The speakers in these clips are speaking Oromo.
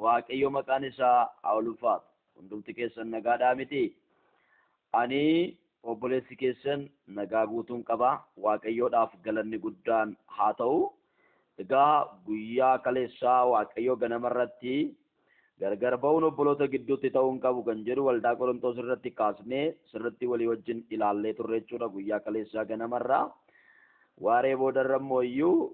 Waaqayyo maqaan isaa haa ulfaatu. Hundumti keessan nagaadhaa miti? Ani obboleessi keessan nagaa guutuun qaba. Waaqayyoodhaaf galanni guddaan haa ta'u. Egaa guyyaa kaleessaa Waaqayyo ganama irratti gargar ba'uun obboloota gidduutti ta'uu hin qabu kan jedhu waldaa Qorontoos irratti kaasnee sirriitti walii wajjin ilaallee turre jechuudha guyyaa kaleessaa ganamarraa. Waaree boodarra immoo iyyuu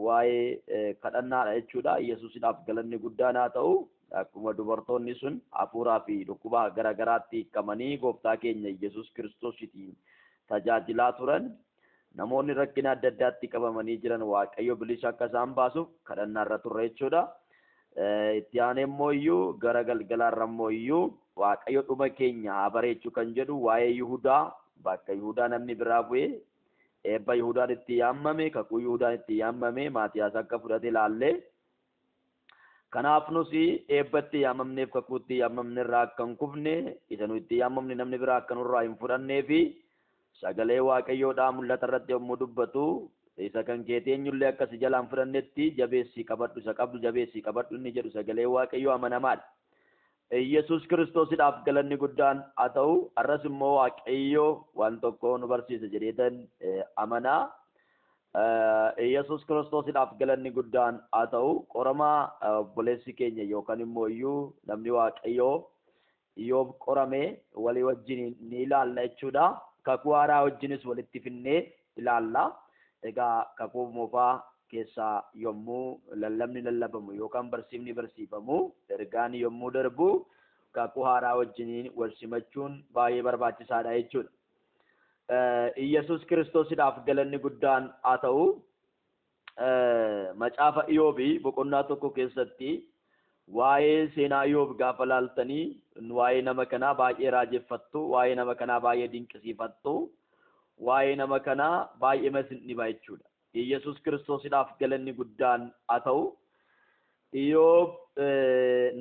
waa'ee kadhannaadha jechuudha. Yesuusidhaaf galanni guddaan haa ta'u. Akkuma dubartoonni sun hafuuraa fi dhukkuba gara garaatti hiikamanii gooftaa keenya Yesuus Kiristoositiin tajaajilaa turan. Namoonni rakkina adda addaatti qabamanii jiran Waaqayyo bilisa akka isaan baasuuf kadhannaa irra turre jechuudha. Itti aanee immoo iyyuu gara galgalaarra immoo iyyuu Waaqayyo dhuma keenya haa bareechu kan jedhu waa'ee Yihudaa, bakka Yihudaa namni biraa bu'ee eebba Yihudaan itti yaammame, kakuu Yihudaan itti yaammame Maatiyaas akka fudhate ilaallee. Kanaaf nus eebba itti yaamamneef kakuu itti yaamamne irraa akka hin kufne, isa nu itti yaamamne namni biraa akka nurraa hin fudhannee fi sagalee Waaqayyoodhaa mul'ata irratti yommuu dubbatu isa kan keetii eenyullee akka si jalaan fudhannetti jabeessii qabadhu, isa qabdu jabeessii qabadhu inni jedhu sagalee Waaqayyoo amanamaadha. Yesuus Kiristoosidhaaf galanni guddaan haa ta'u. Har'as immoo Waaqayyo waan tokko nu barsiisa jedheetan amanaa. Yesuus Kiristoosidhaaf galanni guddaan haa ta'u. Qorama obboleessi keenya yookaan immoo iyyuu namni Waaqayyoo Iyyoob qorame walii wajjin ni ilaalla jechuudha. Kakuu haaraa wajjinis walitti finnee ilaalla. Egaa kakuu moofaa keessaa yommuu lallabni lallabamu yookaan barsiifni barsiifamu, ergaan yommuu darbu kakuu haaraa wajjiniin wal simachuun baay'ee barbaachisaadha jechuudha. Iyyasuus Kiristoosidhaaf galanni guddaan haa ta'u. Macaafa Iyoobi boqonnaa 1 keessatti waa'ee seenaa Iyoob gaafa laaltanii waa'ee nama kanaa baay'ee raajeffattu, waa'ee nama kanaa baay'ee dinqisiifattu, waa'ee nama kanaa baay'ee isin dhiba jechuudha. Iyyasuus Kiristoosidhaaf galanni guddaan haa ta'u. Iyoob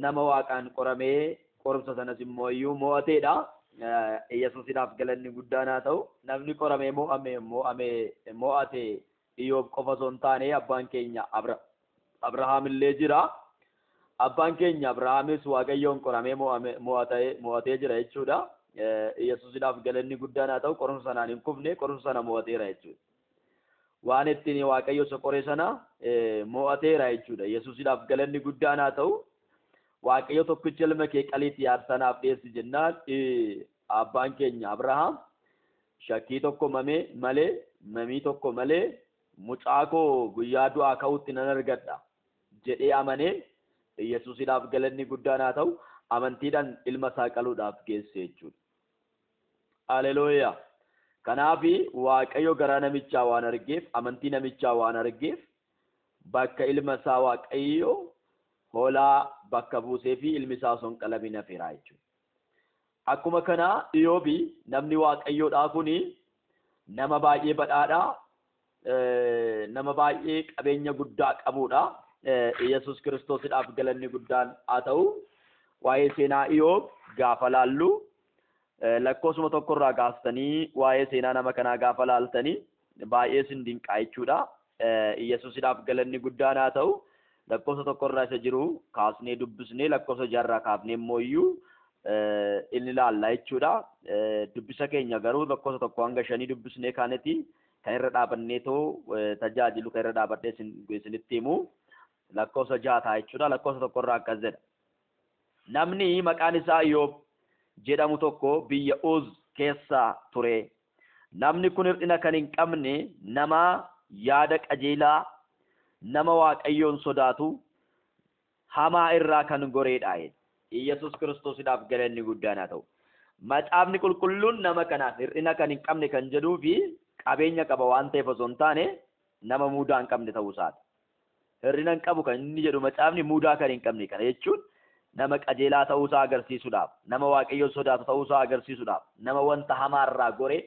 nama Waaqaan qoramee qorumsa sanas immoo iyyuu mo'ateedha. Iyyasuusidhaaf galanni guddaan haa ta'u. Namni qoramee mo'ame mo'ame mo'ate Iyoob qofa osoo hin taane abbaan keenya Abrahaam illee jira. Abbaan keenya Abrahaamis Waaqayyoon qoramee mo'atee jira jechuudha. Iyyasuusidhaaf galanni guddaan haa ta'u. Qorumsa sanaan hin kufne, qorumsa sana mo'ateera jechuudha. Waan ittiin Waaqayyo isa qore sana mo'ateera jechuudha. Yesuusidhaaf galanni guddaan haa ta'u. Waaqayyo tokkicha ilma kee qaliitti aarsaa naaf dhiyeessi jennaan abbaan keenya Abrahaam shakkii tokko malee, mamii tokko malee mucaa koo guyyaa du'aa ka'utti nan argadha jedhee amanee Yesuusidhaaf galanni guddaan haa ta'u. Amantiidhaan ilma isaa qaluudhaaf geesse jechuudha. Haleluuyaa. Kanaaf Waaqayyo garaa namichaa waan argeef, amantii namichaa waan argeef, bakka ilma isaa Waaqayyo hoolaa bakka buusee fi ilmi isaa osoo hin qalamin hafeera jechuudha. Akkuma kana Iyoobi namni Waaqayyoodhaa kuni nama baay'ee badhaadhaa, nama baay'ee qabeenya guddaa qabuudha. Yesuus Kiristoosidhaaf galanni guddaan haa ta'u. Waa'ee seenaa Iyoob gaafa laallu lakkoofsuma tokkorraa kaastanii waa'ee seenaa nama kanaa gaafa laaltanii baay'ee isin dinqaa jechuudha. Yesuusidhaaf galanni guddaan haa ta'u. Lakkoofsa tokkorraa isa jiru kaasnee dubbisnee lakkoofsa jaarraa kaafnee immoo iyyuu inni ilaalla jechuudha. Dubbisa keenya garuu lakkoofsa 1 hanga 5 dubbisnee kaaneti kan irra dhaabannee too tajaajilu kan irra dhaabadhee isinitti himu lakkoofsa 6 ta'a jechuudha. Lakkoofsa tokkorraa akkas jedha. Namni maqaan isaa Iyoob jedhamu tokko biyya Uz keessa ture. Namni kun hir'ina kan hin qabne, nama yaada qajeelaa, nama Waaqayyoon sodaatu, hamaa irraa kan goreedha. Iyyasuus Kiristoosidhaaf galanni guddaan haa ta'u. Macaafni qulqulluun nama kanaaf hir'ina kan hin qabne kan jedhuu fi qabeenya qaba waan ta'eef osoo hin taane nama mudaa hin qabne ta'uu isaati. Hir'ina hin qabu kan inni jedhu macaafni mudaa kan hin qabne kana jechuun nama qajeelaa ta'uu isaa agarsiisuudhaaf, nama Waaqayyoon sodaatu ta'uu isaa agarsiisuudhaaf, nama wanta hamaa irraa gore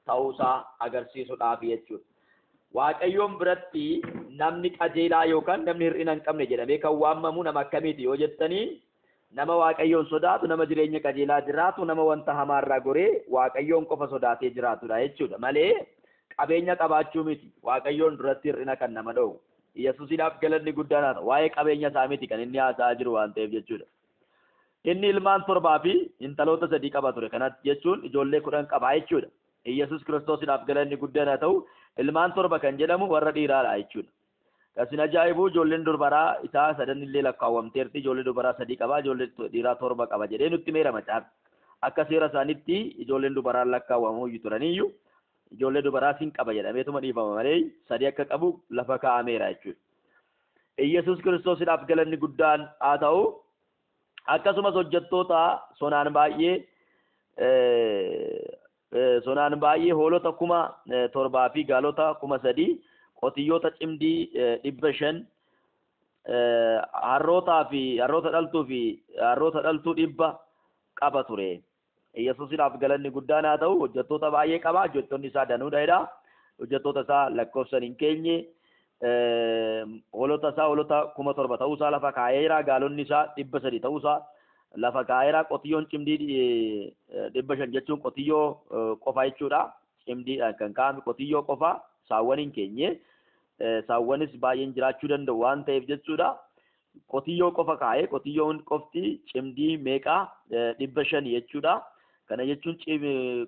ta'uu isaa agarsiisuudhaaf jechuudha. Waaqayyoon biratti namni qajeelaa yookaan namni hir'ina hin qabne jedhamee kan waamamu nama akkamiiti yoo jettanii, nama Waaqayyoon sodaatu, nama jireenya qajeelaa jiraatu, nama wanta hamaa irraa goree Waaqayyoon qofa sodaatee jiraatudha jechuudha. Malee qabeenya qabaachuu miti. Waaqayyoon duratti hir'ina kan nama dhoowwu. Yesuusiidhaaf galanni guddaan haa ta'u. Waa'ee qabeenya isaa miti kan inni haasa'aa jiru waan ta'eef jechuudha. Inni ilmaan 7 fi intaloota 3 qaba ture. Kana jechuun ijoollee 10 qaba jechuudha. Yesuus Kiristoosiidhaaf galanni guddaan haa ta'u. Ilmaan 7 kan jedhamu warra dhiiraadha jechuudha. Kasin ajaa'ibu ijoolleen dubaraa isaa sadan illee lakkaawwamteerti. Ijoollee dubaraa 3 qaba, ijoollee dhiiraa 7 qaba jedhee nutti meera macaafa. Akka seera isaaniitti ijoolleen dubaraa lakkaawwamuu turaniyyuu ijoollee dubaraa sin qaba jedhameetuma dhiifama malee 3 akka qabu lafa kaa'ameera jechuudha. Yesuus Kiristoosiidhaaf galanni guddaan haa ta'u. Akkasumas hojjettoota sonaan baay'ee hoolota 7,000 fi gaalota 3,000, qotiyyoota cimdii 500, harrootaa fi harroota dhaltuu fi harroota dhaltuu 100 qaba ture. Yesuusiidhaaf galanni guddaan haa ta'u. Hojjettoota baay'ee qaba. Hojjettoonni isaa danuudha jedha. Hojjettoota isaa lakkoofsan hin keenye. Hoolota isaa hoolota 7,000 ta'uusaa lafa kaa'eera. Gaalonni isaa 300 ta'uusaa lafa kaa'eera. Qotiyyoon cimdii 500 jechuun qotiyyoo qofa jechuudha. Cimdiidhaan kan kaa'ame qotiyyoo qofa, saawwan hin keenye. Saawwanis baay'een jiraachuu danda'u waan ta'eef jechuudha. Qotiyyoo qofa kaa'ee, qotiyyoon qofti cimdii meeqa 500 jechuudha. Kana jechuun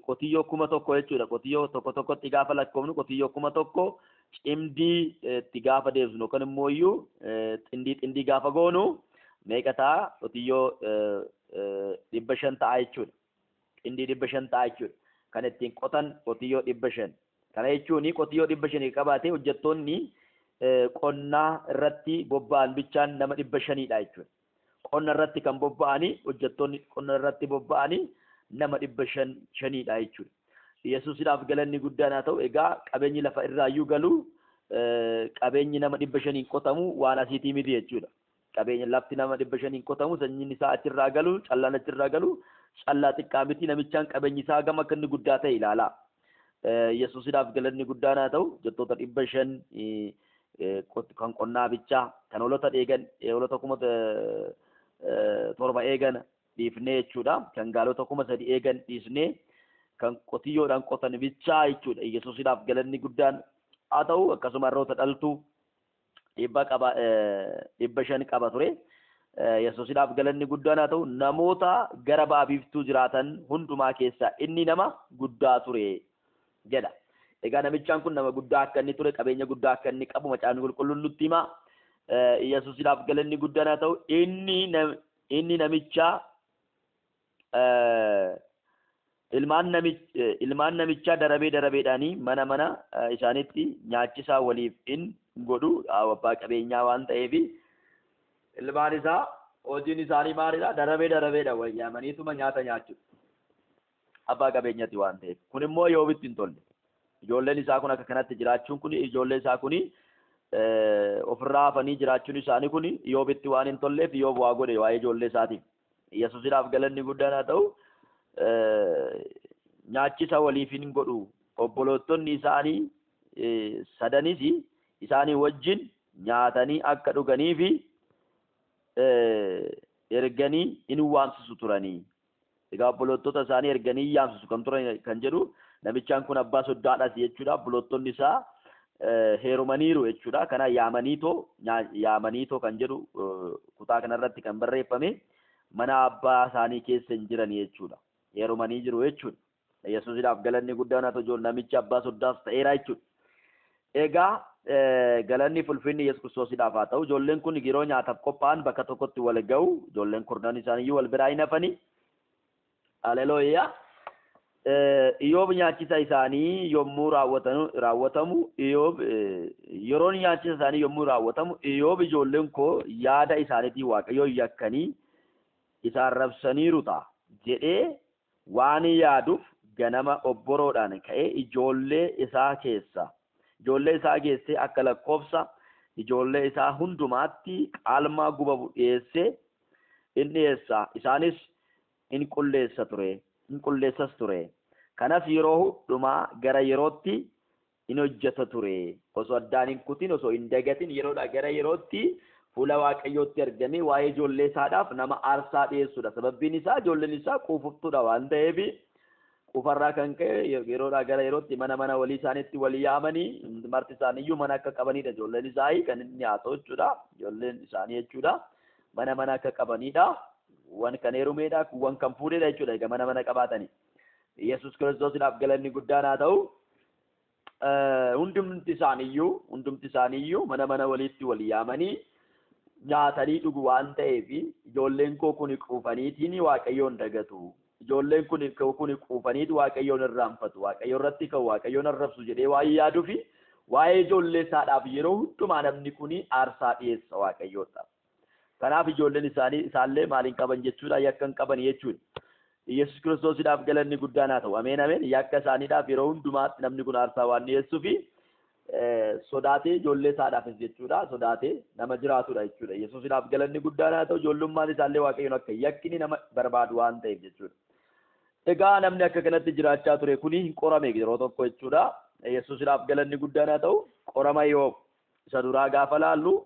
qotiyyoo 1000 jechuudha. Qotiyyoo tokko tokkotti gaafa lakkoofnu qotiyyoo 1000 cimdii itti gaafa deebisnu yookaan immoo iyyuu xindii xindii gaafa goonu meeqa ta'a? Qotiyyoo 500 ta'a jechuudha. Xindii 500 ta'a jechuudha. Kan ittiin qotan qotiyyoo 500. Kana jechuun qotiyyoo 500 qabaatee hojjettoonni qonnaa irratti bobba'an bichaan nama 500dha jechuudha. Qonna irratti kan bobba'anii hojjettoonni qonna irratti bobba'anii nama 500dha jechuudha. Yesuusiidhaaf galanni guddaan haa ta'u. Egaa qabeenyi lafa irraayyuu galu qabeenyi nama 500 qotamu waan asiitii miti jechuudha. Qabeenya lafti nama 500 qotamu, sanyiin isaa achirraa galu, callaan achirraa galu, callaa xiqqaa miti. Namichaan qabeenyi isaa gama akka inni guddaa ta'e ilaala. Yesuusiidhaaf galanni guddaan haa ta'u. Hojjettoota 500 kan qonnaa bichaa, kan hoolota eegan, hoolota 7,000 eegan dhiifnee jechuudha. Kan gaalota 3,000 eegan dhiisnee kan qotiyyoodhaan qotan bichaa jechuudha. Yesuusiidhaaf galanni guddaan haa ta'u. Akkasuma harroota dhaltuu 500 qaba ture. Yesuusiidhaaf galanni guddaan haa ta'u. Namoota gara ba'a biiftuu jiraatan hundumaa keessaa inni nama guddaa ture jedha. Egaa namichaan kun nama guddaa akka inni ture, qabeenya guddaa akka inni qabu macaafni qulqulluun nutti hima. Yesuusiidhaaf galanni guddaan haa ta'u. Inni namicha ilmaan namichaa darabee darabeedhaanii mana mana isaaniitti nyaachisaa waliif in godhu. Abbaa qabeenyaa waan ta'eef ilmaan isaa hojiin isaanii maalidha? Darabee darabeedha wayyaamaniituma nyaata nyaachuudha. Abbaa qabeenyati waan ta'eef. Kun immoo Iyyoobitti hin tolle. Ijoolleen isaa kun akka kanatti jiraachuun kun, ijoollee isaa kun ofirraa hafanii jiraachuun isaanii kun Iyyoobitti waan hin tolleef Iyyoob waa godhe waa'ee ijoollee isaatiif. Yesuusiidhaaf galanni guddaan haa ta'u. Nyaachisa waliif hin godhu. Obbolootonni isaanii sadanis isaanii wajjin nyaatanii akka dhuganii fi erganii in waamsisu turanii. Egaa obbolootota isaanii erganii yaamsisu kan turan kan jedhu namichaan kun abbaa soddaadhas jechuudha. Obbolootonni isaa heerumaniiru jechuudha. Kana yaamaniitoo kan jedhu kutaa kanarratti kan barreeffame mana abbaa isaanii keessa hin jiran jechuudha. Heerumanii jiru jechuudha. Yesuusiidhaaf galanni guddaan haa ta'u. Namichi abbaa soddaas ta'eera jechuudha. Egaa galanni fulfinni Yesuus Kiristoosiidhaaf haa ta'u. Ijoolleen kun yeroo nyaataaf qophaa'an bakka tokkotti wal ga'u. Ijoolleen kurnan isaaniiyyuu wal biraa hin hafani. Haleluuyaa. Iyyoob nyaachisa isaanii yommuu raawwatamu, Iyyoob yeroon nyaachisa isaanii yommuu raawwatamu, Iyyoob ijoolleen koo yaada isaaniitiin Waaqayyoon yakkanii isaan rabsaniiru ta'a jedhee waan yaaduuf ganama obboroodhaan ka'ee ijoollee isaa keessa ijoollee isaa geessee akka lakkoofsa ijoollee isaa hundumaatti qalma gubamu dhiyeessee in dhiyeessa. Isaanis in qulleessa ture, in qulleessas ture. Kanas yeroo hundumaa gara yerootti in hojjeta ture. Osoo addaan hin kutin, osoo hin dagatin, yeroodhaa gara yerootti fuula Waaqayyootti argamee waa'ee ijoollee isaadhaaf nama aarsaa dhiyeessudha. Sababbiin isaa ijoolleen isaa quufuftuudha waan ta'eef Quufarraa kan ka'e yeroodhaa gara yerootti mana mana walii isaaniitti walii yaamanii marti isaaniiyyuu mana akka qabanidha. Ijoolleen isaanii kan inni haasa'u jechuudha. Ijoolleen isaanii jechuudha. Mana mana akka qabanidha. Wan kan heerumeedha, wan kan fuudhedha jechuudha. Egaa mana mana qabaatanii. Yesuus Kiristoosiidhaaf galanni guddaan haa ta'u. Hundumti isaaniiyyuu mana mana waliitti walii yaamanii nyaatanii dhugu waan ta'eef ijoolleen koo kun quufaniitiin Waaqayyoon dagatu. Ijoolleen kun quufaniiti Waaqayyoon irraanfatu. Waaqayyo irratti ka'u, Waaqayyoon arrabsu jedhee waa'ee yaaduufi waa'ee ijoollee isaadhaaf yeroo hundumaa namni kun aarsaa dhiyeessa Waaqayyoodha. Kanaaf ijoolleen isaanii isaallee maaliin qaban jechuudha, yakka hin qaban jechuudha. Yesuus Kiristoosiidhaaf galanni guddaan haa ta'u. Ameen ameen. Yakka isaaniidhaaf yeroo hundumaatti namni kun aarsaa waan dhiyeessuufi sodaatee ijoollee isaadhaafis jechuudha. Sodaatee nama jiraatudha jechuudha. Yesuusiidhaaf galanni guddaan haa ta'u. Ijoollummaan isaallee Waaqayyoon akka yakkini nama barbaadu waan ta'eef jechuudha. Egaa namni akka kanatti jiraachaa ture kuni hin qorame yeroo tokko jechuudha. Yesuusiidhaaf galanni guddaan haa ta'u. Qorama yoo isa duraa gaafa laallu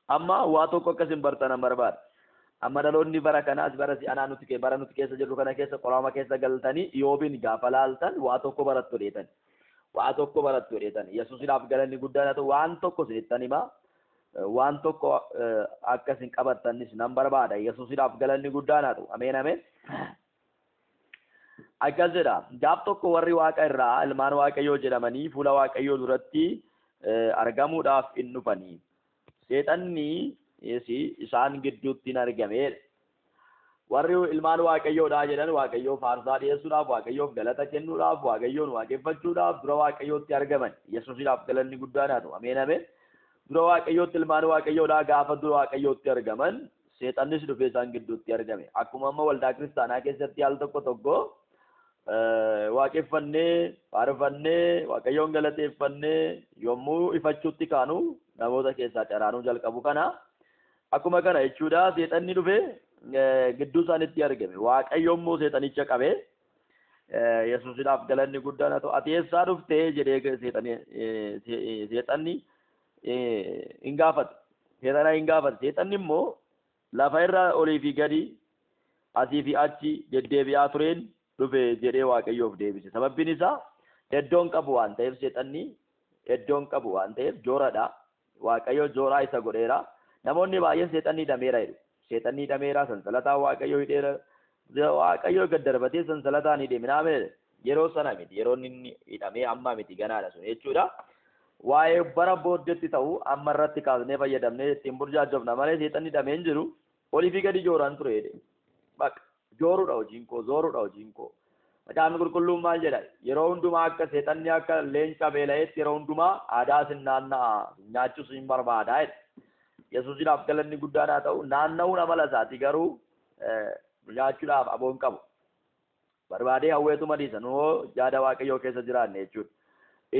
amma waa tokko akkas hin bartanan barbaada. Amma dhaloonni bara kanaas bara si'anaa nuti bara nuti keessa jirru kana keessa qorama keessa galtanii Iyyoobiin gaafa laaltan waa tokko barattu dheetan. Waa tokko barattu dheetan. Yesuusiidhaaf galanni guddaan haa ta'u. Waan tokko isinittan hima. Waan tokko akkas hin qabattanis nan barbaada. Yesuusiidhaaf galanni guddaan haa ta'u. Ameen ameen. Akkas jedha. Gaaf tokko warri Waaqa irraa ilmaan Waaqayyoo jedhamanii fuula Waaqayyoo duratti argamuudhaaf hin dhufanii. Seexanni isaan gidduutti hin argame. Warri ilmaan Waaqayyoodhaa jedhan Waaqayyoof aarsaa dhiyeessuudhaaf, Waaqayyoof galata kennuudhaaf, Waaqayyoon waaqeffachuudhaaf dura Waaqayyootti argaman. Yesuusiidhaaf galanni guddaan haa ta'u. Ameen ameen. Dura Waaqayyootti ilmaan Waaqayyoodhaa gaafa dura Waaqayyootti argaman seexannis dhufee isaan gidduutti argame. Akkuma amma waldaa kiristaanaa keessatti al tokko tokko waaqeffannee, faarfannee, Waaqayyoon galateeffannee yommuu ifachuutti kaanu namoota keessaa caraanuu jalqabu kana. Akkuma kana jechuudha seexanni dhufee gidduu isaanitti argame. Waaqayyo immoo seexanicha qabee Yesuusiidhaaf galanni guddaan haa ta'u. Ati eessaa dhuftee jedhee seexanni hin gaafate. Seexana hin gaafate. Seexanni immoo lafa irra olii fi gadi asii fi achi deddeebi'aa tureen dhufe jedhee Waaqayyoof deebise. Sababbiin isaa iddoon qabu waan ta'eef seexanni iddoon qabu waan ta'eef jooradha. Waaqayyo jooraa isa godheera. Namoonni baay'een seexanni hidhameera jedhu. Seexanni hidhameera, sansalataan Waaqayyo hidheera. Waaqayyo gad darbatee sansalataan hidhe minaamee yeroo sana miti. Yeroo inni hidhamee amma miti ganaadha sun jechuudha. Waa'ee bara booddeetti ta'u amma irratti kaasnee fayyadamnee ittiin burjaajofna malee seexanni hidhamee hin jiru. Olii fi gadi jooraan ture jedhe. Bakka jooruudha hojiin koo, zooruudha hojiin koo. Macaafni qulqulluun maal jedha? Yeroo hundumaa akka seexanni akka leenca beela'eetti yeroo hundumaa aadaa sin naanna'a, nyaachuus hin barbaada jedhe. Yesuusiidhaaf galanni guddaan haa ta'u. Naanna'uun amala isaati garuu nyaachuudhaaf aboon qabu. Barbaadee hawweetuma dhiisa. Nuu yaada Waaqayyoo keessa jiraanne jechuudha.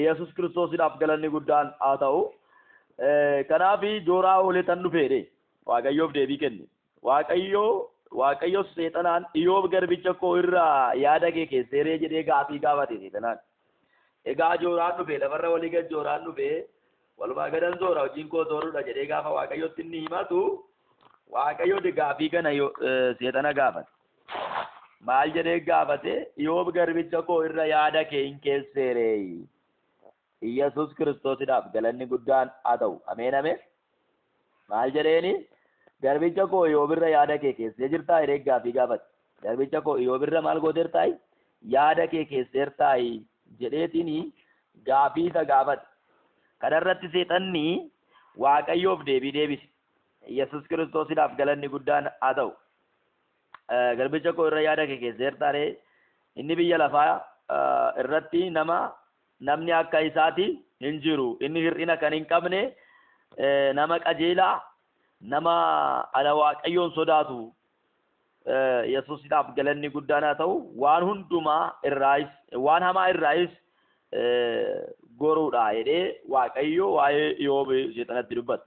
Yesuus Kiristoosiidhaaf galanni guddaan haa ta'u. Kanaaf jooraa oolee tan dhufeedhe. Waaqayyoof deebii kenne. Waaqayyo seexanaan Iyyoob garbicha koo irraa yaada kee keesseeree jedhee gaafii gaafate seexanaan. Egaa jooraan dhufe lafarra walii gad jooraan dhufe walumaa gadan zoora hojiin koo zooruudha jedhee gaafa Waaqayyotti inni himatu Waaqayyo gaafii kana seexana gaafate. Maal jedhee gaafate? Iyyoob garbicha koo irra yaada kee hin keesseeree. Yesuus Kiristoosiidhaaf galanni guddaan haa ta'u. Ameen ameen. Maal jedheeni? Garbicha koo Iyyoob irra yaada kee keessee jirtaa jedhee gaafii gaafate. Garbicha koo Iyyoob irra maal gooteertaayi? Yaada kee keesseertaayi jedheetiin gaafii isa gaafate. Kanarratti seexanni Waaqayyoof deebii deebise. Yesuus Kiristoosiidhaaf galanni guddaan haa ta'u. Garbicha koo irra yaada kee keesseertaaree inni biyya lafaa irratti namni akka isaati hin jiru. Inni hir'ina kan hin qabne nama qajeelaa, nama ana Waaqayyoon sodaatu. Yesuusiidhaaf galanni guddaan haa ta'u. Waan hundumaa irraayis waan hamaa irraayis goruudha jedhee Waaqayyo waa'ee Iyyoob seexanatti dubbate.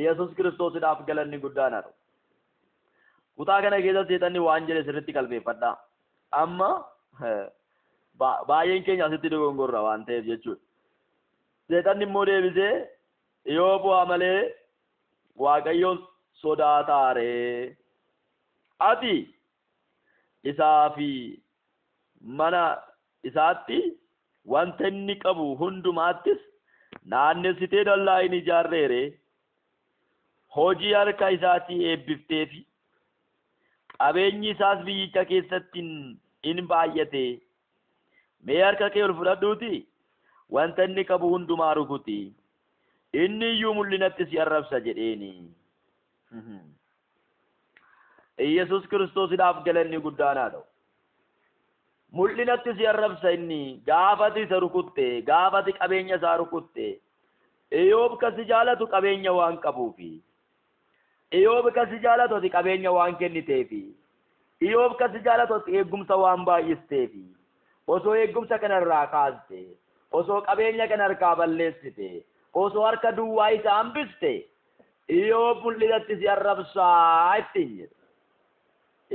Yesuus Kiristoosiidhaaf galanni guddaan haa ta'u. Kutaa kana keessa seexanni waan jedhe sirriitti qalbeeffadhaa. Amma baay'een keenya asitti dogongorra waan ta'eef jechuudha. Seexanni immoo deebisee Iyyoob waa malee Waaqayyoon sodaataaree. Ati isaa fi Mana isaatti wanta inni qabu hundumaattis naannessitee dallaa hin ijaarreere. Hojii harka isaatii eebbifteefi qabeenyi isaas biyyicha keessatti in baay'ate. Mee harka kee ol fudhadhuuti wanta inni qabu hundumaa rukuti, inni iyyuu mul'inatti si arrabsa jedheeni. Iyyasuus Kiristoosiidhaaf galanni guddaan haa ta'u. Mul'inatti si arrabsa inni gaafati isa rukutte, gaafati qabeenya isaa rukutte. Iyyoob kan si jaalatu qabeenya waan qabuufi. Iyyoob kan si jaalatu ati qabeenya waan kenniteefi. Iyyoob kan si jaalatu ati eegumsa waan baay'isteefi. Osoo eegumsa kanarraa kaaste, osoo qabeenya kana harkaa balleessite, osoo harka duwwaa isa hambiste, Iyyoob mul'inatti si arrabsaa ittiin jedhe.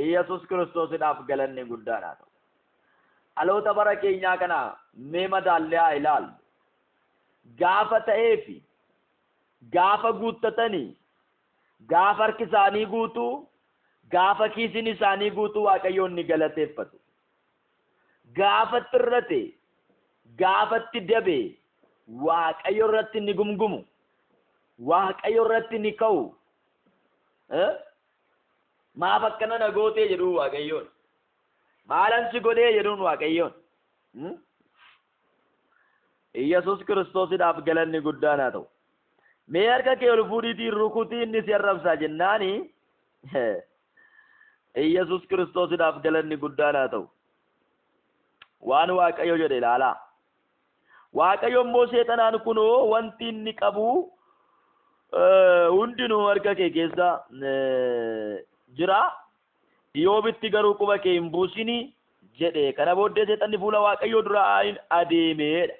Iyyasuus Kiristoosiidhaaf galanni guddaan haa ta'u. Dhaloota bara keenyaa kana mee madaallee haa ilaallu. Gaafa ta'eefi gaafa guuttatanii, gaafa harki isaanii guutuu, gaafa kiisiin isaanii guutuu Waaqayyoon ni galateeffatu. Gaafa xirrate, gaafatti dabe Waaqayyo irratti ni gumgumu. Waaqayyo irratti ni ka'u. Maaf akkana na gootee jedhu Waaqayyoon. Maalan si godhee jedhuun Waaqayyoon. Iyyasuus Kiristoosiidhaaf galanni guddaan haa ta'u. Mee harka kee ol fuudhiitii rukutii inni si arrabsaa jennaani. Iyyasuus Kiristoosiidhaaf galanni guddaan haa ta'u. Waan Waaqayyo jedhe ilaalaa. Waaqayyo immoo seexanaan kunoo wanti inni qabu hundinuu harka kee keessa jira. Iyyoobitti garuu quba kee hin buusini jedhe. Kana booddee seexanni fuula Waaqayyoo duraa adeemeedha.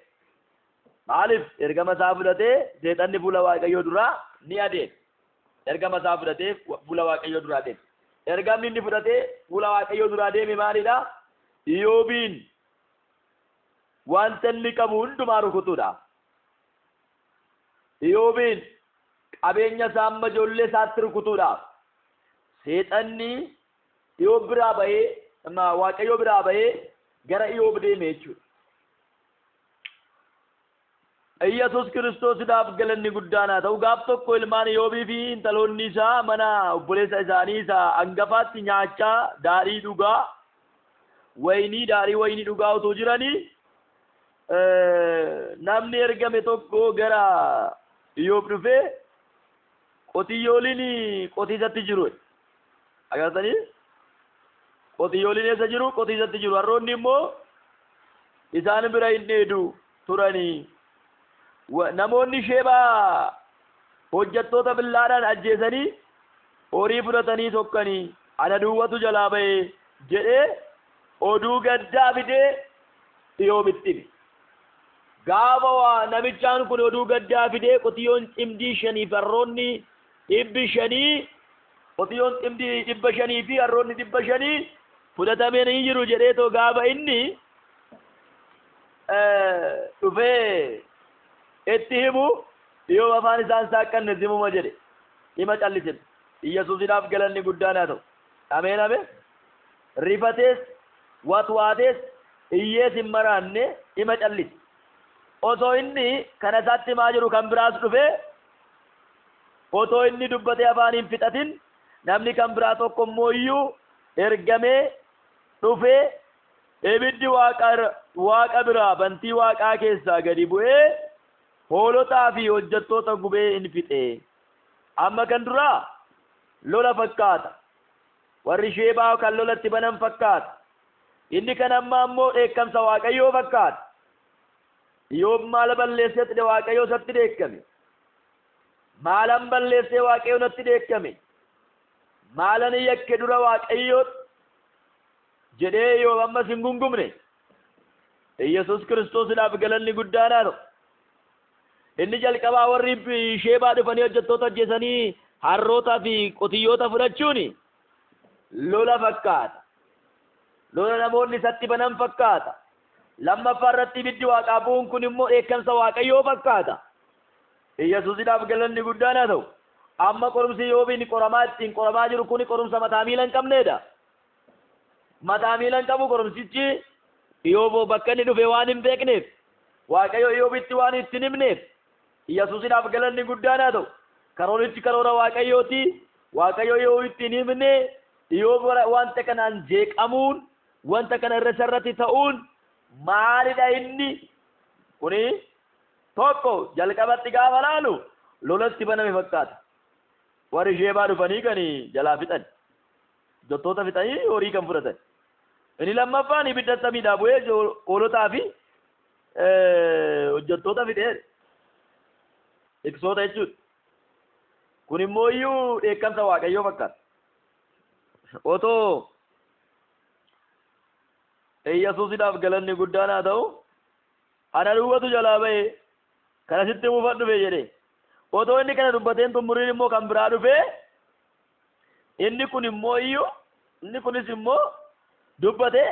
Maaliif ergama isaa fudhatee seexanni fuula Waaqayyoo duraa ni adeeme. Ergama isaa fudhatee fuula Waaqayyoo duraa adeeme. Ergamni inni fudhatee fuula Waaqayyoo duraa adeeme maalidha? Iyyoobiin wanta inni qabu hundumaa rukutuudha. Iyyoobiin qabeenya isaa amma ijoollee isaatti rukutuudha. Seexanni Iyyoob biraa bahee, Waaqayyoo biraa bahee gara Iyyoob deeme jechuudha. Iyyasuus Kiristoosiidhaaf galanni guddaan haa ta'u. Gaaf tokko ilmaan Iyyoobii fi intaloonni isaa mana obboleessa isaanii isa hangafaatti nyaachaa daadhii dhugaa wayinii daadhii wayinii dhugaa otoo jiranii namni ergame tokko gara Iyyoob dhufee qotiyyooliin qotiisatti jiru. Agartanii? Qotiyyooliin eessa jiru? Qotiisatti jiru. Harroonni immoo isaan bira hin dheedu turanii. Namoonni Sheebaa hojjettoota billaadhaan ajjeesanii horii fudhatanii sokkanii ana duwwatu jalaa ba'ee jedhee oduu gaddaa fidee Iyyoobitti hime. Gaafa namichaan kun oduu gaddaa fidee qotiyyoon cimdii 5 fi harroonni 500, qotiyyoon cimdii 500 fi harroonni 500 fudhatamanii jiru jedhee too gaafa inni dhufee itti himu Iyyoob afaan isaan saaqqanne zimuma jedhe. Hima callise. Iyyasuusiidhaaf galanni guddaan haa ta'u. Ameen ameen. Rifatees watwaatees iyyees hin maraanne hima callise. Osoo inni kana isaatti himaa jiru kan biraas dhufee otoo inni dubbatee afaan hin fixatin namni kan biraa tokko immoo iyyuu ergamee dhufee ibiddi waaqa biraa bantii waaqaa keessaa gadi bu'ee hoolotaa fi hojjettoota gubee in fixe. Amma kan duraa lola fakkaata. Warri Sheebaa kan lolatti banan fakkaata. Inni kan ammaa immoo dheekkamsa Waaqayyoo fakkaata. Iyyoob maal balleessee Waaqayyoo isatti dheekkame? Maalan balleessee Waaqayyoo natti dheekkame? Maalan yakke dura Waaqayyoo jedhee Iyyoob ammas hin gungumne. Iyyasuus Kiristoosiidhaaf galanni guddaan haa ta'u. Inni jalqabaa warri Sheebaa dhufanii hojjettoota ajjeesanii harrootaa fi qotiyyoota fudhachuun lola fakkaata. Lola namoonni isatti banan fakkaata. Lammaffaa irratti ibiddi waaqaa bu'uun kun immoo dheekkamsa Waaqayyoo fakkaata. Iyyasuusiidhaaf galanni guddaan haa ta'u. Amma qorumsi Iyyoobiin qoramaa ittiin qoramaa jiru kun qorumsa mataa miila hin qabneedha. Mataa miila hin qabu qorumsichi. Iyyooboo bakka inni dhufe waan hin beekneef, Waaqayyo Iyyoobitti waan itti hin himneef, Yesuusidhaaf galanni guddaan haa ta'u. Karoorichi karoora Waaqayyooti. Waaqayyo Iyyoobitti hin himne. Iyyoob wanta kanaan jeeqamuun, wanta kana irra isarratti ta'uun maalidha inni? Kuni tokko jalqabatti gaafa laalu lolatti baname fakkaata. Warri Sheebaa dhufanii kan jalaa fixan. Hojjettoota fixanii horii kan fudhatan. Inni lammaffaan ibidda samiidhaa bu'ee hoolotaa fi hojjettoota fixee tiksoota jechuudha. Kun immoo iyyuu dheekkamsa Waaqayyoo fakkaata. Otoo Yesuusidhaaf galanni guddaan haa ta'u, ana duwwatu jalaa ba'e kana sitti himuufan dhufe jedhe. Otoo inni kana dubbateen xumuriin immoo kan biraa dhufe, inni kun immoo iyyuu inni kunis immoo dubbate.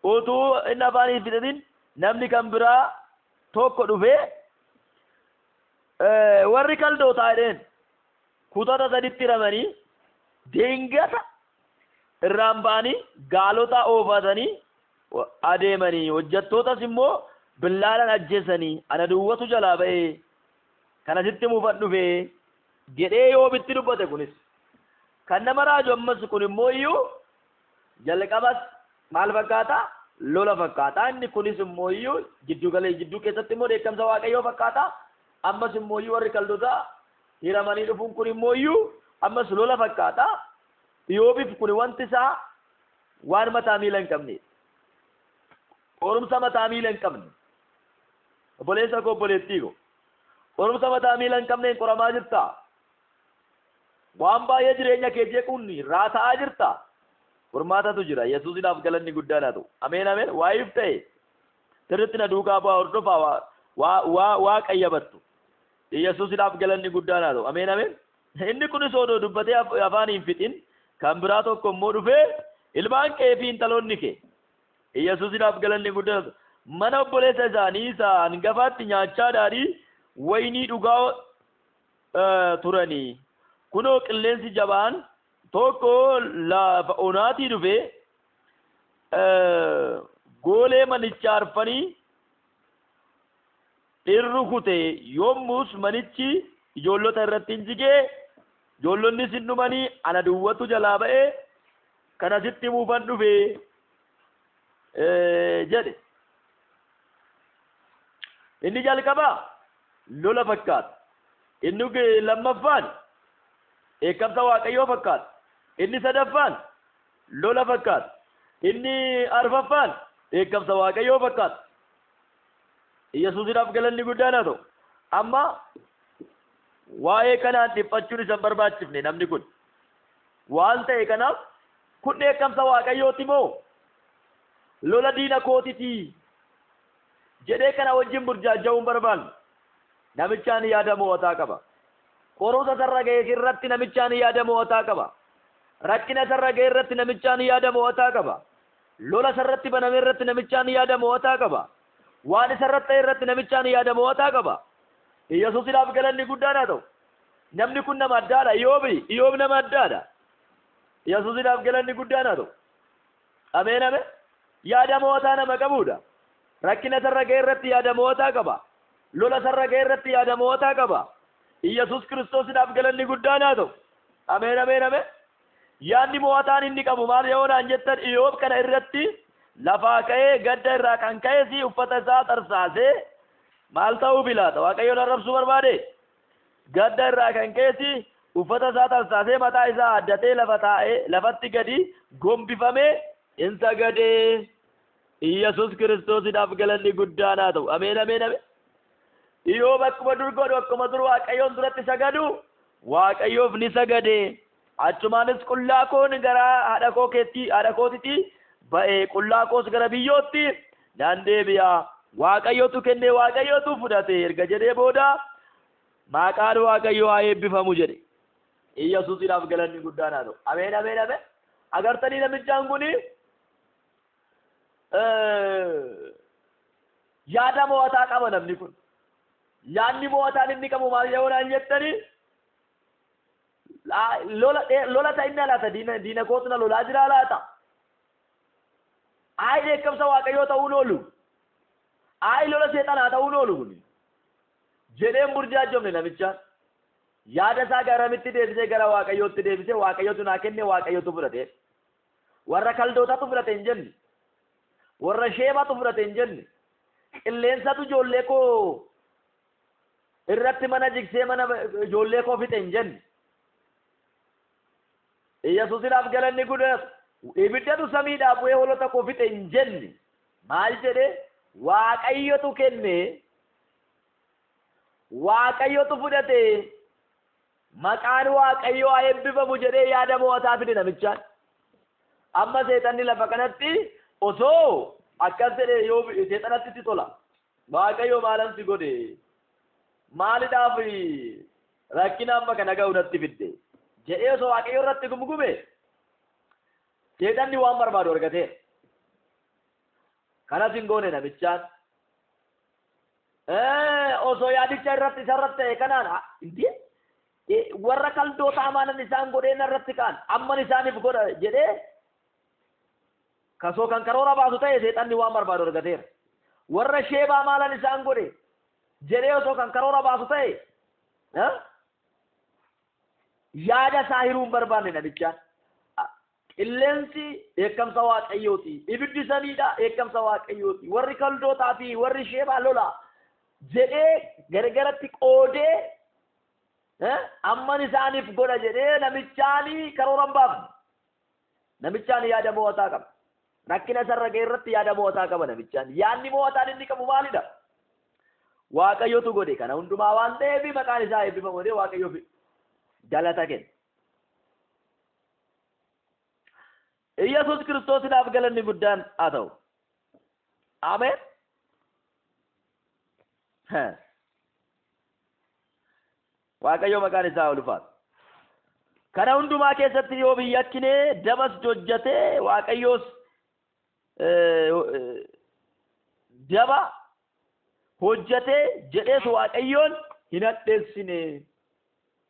Utuu inni afaan hin fixatin namni kan biraa tokko dhufe, warri Kaldootaa jedheen kutata saditti hiramanii deengata irraan ba'anii gaalota oofatanii adeemanii, hojjettootas immoo billaadhaan ajjeesanii, ana duwwatu jalaa ba'ee kana sitti himuufan dhufe jedhee Iyyoobitti dubbate. Kunis kan nama raaju. Ammas kun immoo iyyuu jalqabas maal fakkaata? Lola fakkaata. Inni kunis immoo iyyuu jidduu galee jidduu keessatti immoo dheekkamsa Waaqayyoo fakkaata. Ammas immoo iyyuu warri Kaldoota hiramanii dhufuun kun immoo iyyuu ammas lola fakkaata. Iyyoobiif kun wanti isaa waan mataa miila hin qabne, qorumsa mataa miila hin qabne. Obboleessa koo, obboleettii koo, qorumsa mataa miila hin qabneen qoramaa jirta? Waan baay'ee jireenya kee jeequun raata'aa jirta? Furmaatatu jira. Yesuusidhaaf galanni guddaan haa ta'u. Ameen, ameen. Waa'iif ta'e sirriitti na duukaa bu'aa, hordofaa, waa waa waa qayyabattu. Yesuusidhaaf galanni guddaan haa ta'u. Ameen, ameen. Inni kunis odoo dubbatee afaan hin fixin kan biraa tokko immoo dhufee, ilmaan kee fi intaloonni kee, Yesuusidhaaf galanni guddaan haa ta'u, mana obboleessa isaanii isa hangafaatti nyaachaa daadhii waynii dhugaa turanii, kunoo qilleensi jabaan tokko lafa onaatii dhufee goolee manichaa arfanii in rukute. Yommus manichi ijoollota irratti hin jigee, ijoollonnis hin dhumanii, ana duwwatu jalaa ba'ee kana sitti himuufan dhufe jedhe. Inni jalqabaa lola fakkaata. Inni lammaffaan dheekkamsa Waaqayyoo fakkaata. Inni sadaffaan lola fakkaata. Inni arfaffaan dheekkamsa Waaqayyoo fakkaata. Yesuusidhaaf galanni guddaan haa ta'u. Amma waa'ee kanaan dhiphachuun isa hin barbaachifne. Namni kun waan ta'e kanaaf, kun dheekkamsa Waaqayyooti moo lola diina kootitii jedhee kana wajjin burjaaja'uun barbaanne. Namichaan yaada mo'ataa qaba. Qorumsa sarra ga'e irratti namichaan yaada mo'ataa qaba. Rakkina sarra ga'e irratti namichaan yaada mo'ataa qaba. Lola sarratti baname irratti namichaan yaada mo'ataa qaba. Waan isarratti ta'e irratti namichaan yaada mo'ataa qaba. Yesuusidhaaf galanni guddaan haa ta'u. Namni kun nama addaadha. Iyyoobi, Iyyoob nama addaadha. Yesuusidhaaf galanni guddaan haa ta'u. Ameen, ameen. Yaada mo'ataa nama qabudha. Rakkina sarra ga'e irratti yaada mo'ataa qaba. Lola sarra ga'e irratti yaada mo'ataa qaba. Yesuus Kiristoosiidhaaf galanni guddaan haa ta'u. Ameen, ameen, ameen. Yaadni mo'ataan inni qabu maal yoo naan jettan, Iyyoob kana irratti lafaa ka'ee, gadda irraa kan ka'es uffata isaa tarsaasee maal ta'uu filaata? Waaqayyoon arrabsuu barbaade? Gadda irraa kan ka'es uffata isaa tarsaasee, mataa isaa addatee, lafa taa'ee, lafatti gadi gombifamee in sagadee. Yesuus Kiristoosiidhaaf galanni guddaan haa ta'u. Ameen, ameen, ameen. Iyyoob akkuma dur godhu, akkuma dur Waaqayyoon duratti sagadu, Waaqayyoof ni sagade. Achumaanis, "Qullaa koon gara haadha koo keetti, haadha kootitti ba'ee, qullaa koos gara biyyootti nan deebi'a. Waaqayyotu kenne, Waaqayyotu fudhate" erga jedhee booda, "Maqaan Waaqayyoo haa eebbifamu" jedhe. Yesuusidhaaf galanni guddaan haa ta'u. Ameen, ameen, ameen. Agartanii, namichaan kuni yaada mo'ataa qaba namni kun. Yaadni mo'ataan inni qabu maal yoo naan jettanii, lola lola ta'inna laata, diina kootu na lolaa jiraa laata? Ayi dheekkamsa Waaqayyoo ta'uun oolu. Ayi lola seexanaa ta'uun oolu kun. Jedheen burjaajomne namichaan. Yaada isaa garamitti deebisee gara Waaqayyootti deebisee Waaqayyootu naa kenne Waaqayyootu fudhate. Warra kaldootatu fudhate hin jenne. Warra sheebatu fudhate hin jenne. Qilleensatu ijoollee koo irratti mana jigsee mana ijoollee koo fixe hin jenne. Yesuusinaaf galanni guddatu. Ibiddatu samiidhaa bu'ee hoolota koo fixe hin jenne. Maal jedhee Waaqayyotu kenne Waaqayyotu fudhate maqaan Waaqayyoo haa eebbifamu jedhee yaada mo'ataa fide namichaan. Amma seexanni lafa kanatti osoo akkas jedhee yoo seexanatti itti tola. Waaqayyo maalan si godhe? Maalidhaaf rakkina amma kana ga'u natti fidde? Jedhee osoo Waaqayyo irratti gumgume seexanni waan barbaadu argateera. Kanas hin goone namichaan. Osoo yaadicha irratti isarratti ta'e kanaan warra kaldoota amaanan isaan godhee narratti ka'an amman isaaniif godha jedhee kasoo kan karoora baasu ta'e seexanni waan barbaadu argateera. Warra sheebaa maalan isaan godhe jedhee osoo kan karoora baasu ta'e yaada isaa hiruu hin barbaanne namichaan. Qilleensi dheekkamsa Waaqayyooti. Ibiddi samiidha dheekkamsa Waaqayyooti. Warri kaldootaa fi warri sheebaa lola jedhee gargaratti qoodee amman isaaniif godha jedhee namichaani karoora hin baafne. Namichaan yaada mo'ataa qaba. Rakkina isarra ga'e irratti yaada mo'ataa qaba namichaan. Yaadni mo'ataan inni qabu maalidha? Waaqayyotu godhe kana hundumaa waan ta'eef maqaan isaa eebbifamu jedhee Waaqayyoof galata kenna. Iyyasuus Kiristoosinaaf galanni guddaan haa ta'u. Ameen. Waaqayyo maqaan isaa ulfaatu. Kana hundumaa keessatti yoo biyya akkinee dabas hojjetee Waaqayyoos daba hojjetee jedhees Waaqayyoon hin hadheessine.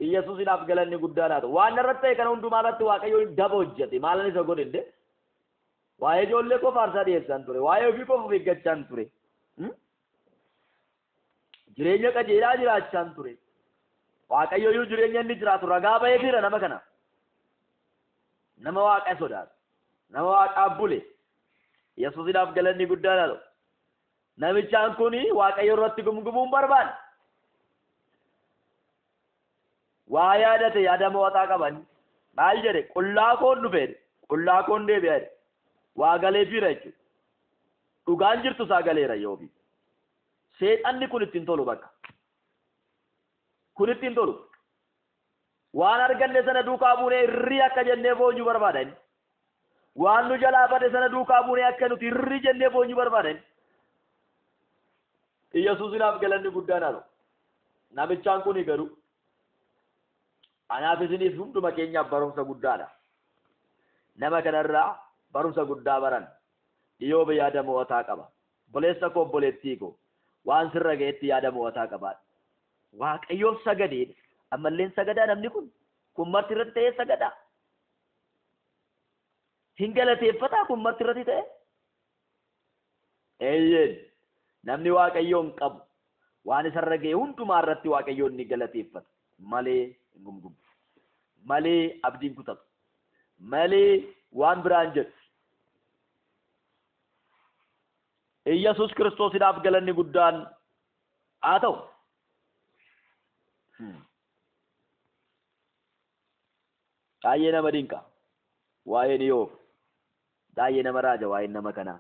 Iyyasuusinaaf galanni guddaan haa ta'u. Waan irratti ta'e kana hundumaa irratti Waaqayyoon daba hojjete. Maalan isa godhe illee? Waa'ee ijoollee koo faarsaa dhiyeessaan ture. Waa'ee ofii koo of eeggachaan ture. Jireenya qajeelaa jiraachaan ture. Waaqayyo iyyuu jireenya inni jiraatu ragaa ba'eefiira nama kana. Nama Waaqa sodaatu. Nama Waaqaaf bule. Yesuusinaaf galanni guddaan haa ta'u. Namichaan kun Waaqayyo irratti gumgumuun barbaade. Waa yaadate yaada mo'ataa qaban. Maal jedhe? Qullaa koon dhufe. Qullaa koon deebi'a. Waa galeefiira jechuudha. Dhugaan jirtu isaa galeera yoobi. Seexanni kun ittiin tolu bakka. Kun ittiin tolu. Waan arganne sana duukaa buunee irrii akka jennee boonyuu barbaada inni. Waan nu jalaa bade sana duukaa buunee akka nuti irrii jennee boonyuu barbaada inni. Iyyasuusinaaf galanni guddaan haa ta'u. Namichaan kun garuu anaaf isiniif hunduma keenyaaf barumsa guddaadha. Nama kanarraa barumsa guddaa baran. Iyyoob yaada mo'ataa qaba. Obboleessa koo obboleettii koo waan sirra ga'etti yaada mo'ataa qabaadha. Waaqayyoof sagadee ammalleen sagadaa namni kun marti irratti ta'ee sagadaa. Hin galateeffataa kun marti irratti ta'e? Eeyyeen namni Waaqayyoon qabu waan isarra ga'e hundumaa irratti Waaqayyoon ni galateeffata malee hin gumgumu. Malee abdiin kutatu. Malee waan biraan jedhu. Iyyasuus Kiristoosinaaf galanni guddaan haa ta'u. Baay'ee nama dinqa. Waa'een Iyoob. Baay'ee nama raaja waa'een nama kanaa.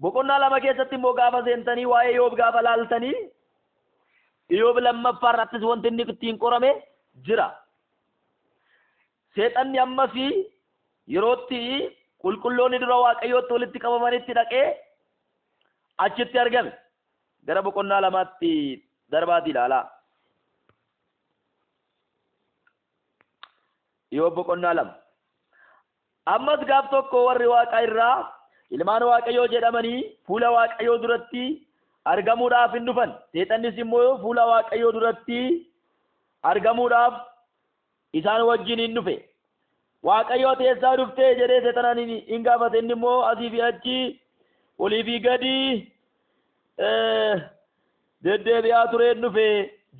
Boqonnaa lama keessatti immoo gaafa seentanii waa'ee Iyoob gaafa laaltanii Iyoob lammaffaa irrattis wanti inni ittiin qorame jira. Seexanni ammas yerootti qulqulloonni dura Waaqayyootti walitti qabamanitti dhaqee achitti argame. Gara boqonnaa lamaatti darbaatii ilaalaa. Iyoob boqonnaa 2. Ammas gaaf tokko warri Waaqa irraa ilmaan Waaqayyoo jedhamanii fuula Waaqayyoo duratti argamuudhaaf hin dhufan. Seexannis immoo fuula Waaqayyoo duratti argamuudhaaf isaan wajjin hin dhufe. Waaqayyo ati eessaa dhuftee jedhee seexanaan hin gaafate. Inni immoo asii fi achi olii fi gadi deddeebi'aa tureen dhufe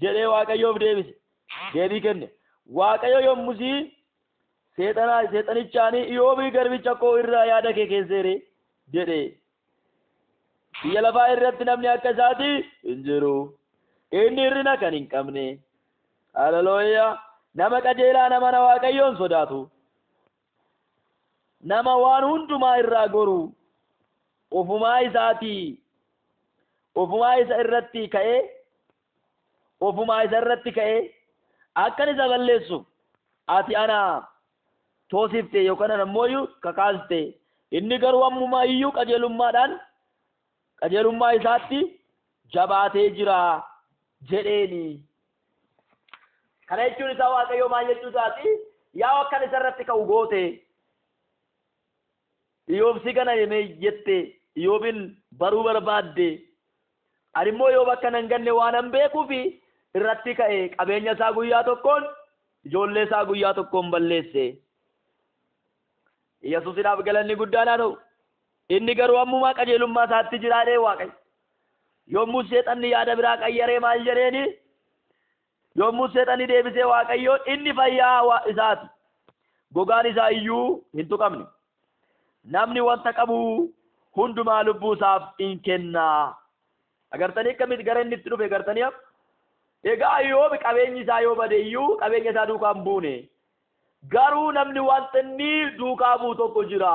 jedhee Waaqayyoof deebise. Deebii kenne. Waaqayyo yommusii seexanichaanii Iyyoobii garbicha koo irraa yaada kee keesseere jedhe. Biyya lafaa irratti namni akka isaati hin jiru. Inni hir'ina kan hin qabne. Haleluuyaa. Nama qajeelaa, nama na Waaqayyoon sodaatu. Nama waan hundumaa irraa goru. Ofumaa isaatii. Ofumaa isa irratti ka'ee. Ofumaa isa irratti ka'ee. Akkan isa balleessu ati ana toosifte yookaan ammoo kakaaste. Inni garuu ammumaa iyyuu qajeelummaa isaatti jabaatee jira jedheeni. Kana jechuun isaa Waaqayyoo maal jechuu isaati? Yaa akkan isa irratti ka'u goote. Iyyoob si kana jette, Iyyoobin baruu barbaadde. Ani immoo Iyyoob akka nan ganne waan an beekuufi irratti ka'e qabeenya isaa guyyaa tokkoon, ijoollee isaa guyyaa tokkoon balleesse. Yesuusidhaaf galanni guddaan haa ta'u. Inni garuu ammumaa qajeelummaa isaatti jiraadhee Waaqayyo. Yommuu seexanni yaada biraa qayyaree maal jedheeni? Yommuu seexanni deebisee Waaqayyoon inni fayyaa isaati. Gogaan isaa iyyuu hin tuqamne. Namni wanta qabu hundumaa lubbuu isaaf in kenna. Agartanii akkamitti gara inni itti dhufe agartanii? Egaa Iyyoob qabeenyi isaa yoo bade iyyuu qabeenya isaa duukaa hin buune. Garuu namni wanta inni duukaa bu'u tokko jira.